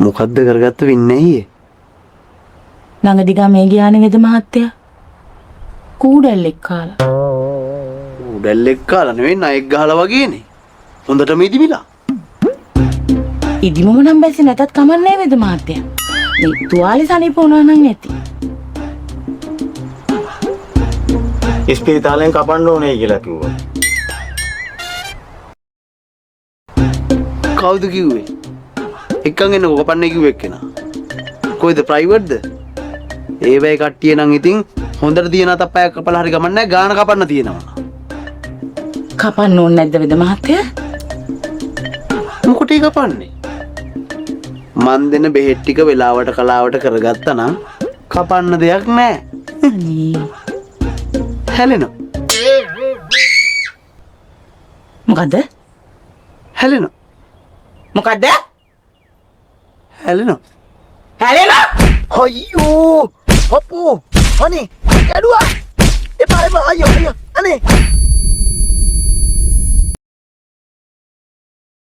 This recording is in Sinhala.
මොකද්ද කරගත්ත වෙන්නේ ඇයි? ළඟදි ගමේ ගියානේ වෙද මහත්තයා. කූඩැල්ලෙක් කාලා. කූඩැල්ලෙක් කාලා නෙවෙයි ණයෙක් ගහලා වගේනේ. හොඳටම ඉදිමිලා. ඉදිමම නම් බැස්සේ නැතත් කමක් නෑ වෙද මහත්තයා. මේ තුවාලේ සනීප වුණා නම් ඇති. ඉස්පිරිතාලෙන් කපන්න ඕනේ කියලා කිව්වා. කවුද කිව්වේ? එක්කන් එන්නකෝ කපන්නේ කිව්ව එක්කෙනා. කොයිද ප්‍රයිවට්ද? ඒ වෙයි කට්ටිය නම් ඉතින් හොඳට තියෙන අතප්පයක් කපලා හරි ගමන් නෑ, ගාන කපන්න තියෙනවා. කපන්න ඕනේ නැද්ද වෙද මහත්තයා? මොකටද කපන්නේ? මන් දෙන බෙහෙත් ටික වෙලාවට කලාවට කරගත්තා නම් කපන්න දෙයක් නෑ. අනේ හැලෙනවා. මොකද්ද? හැලෙනවා. මොකද්ද? හැලෙනවා. හැලෙනවා. අයියෝ අපෝ අනේ කැඩුවා. එපා එපා අයියෝ අයියෝ අනේ.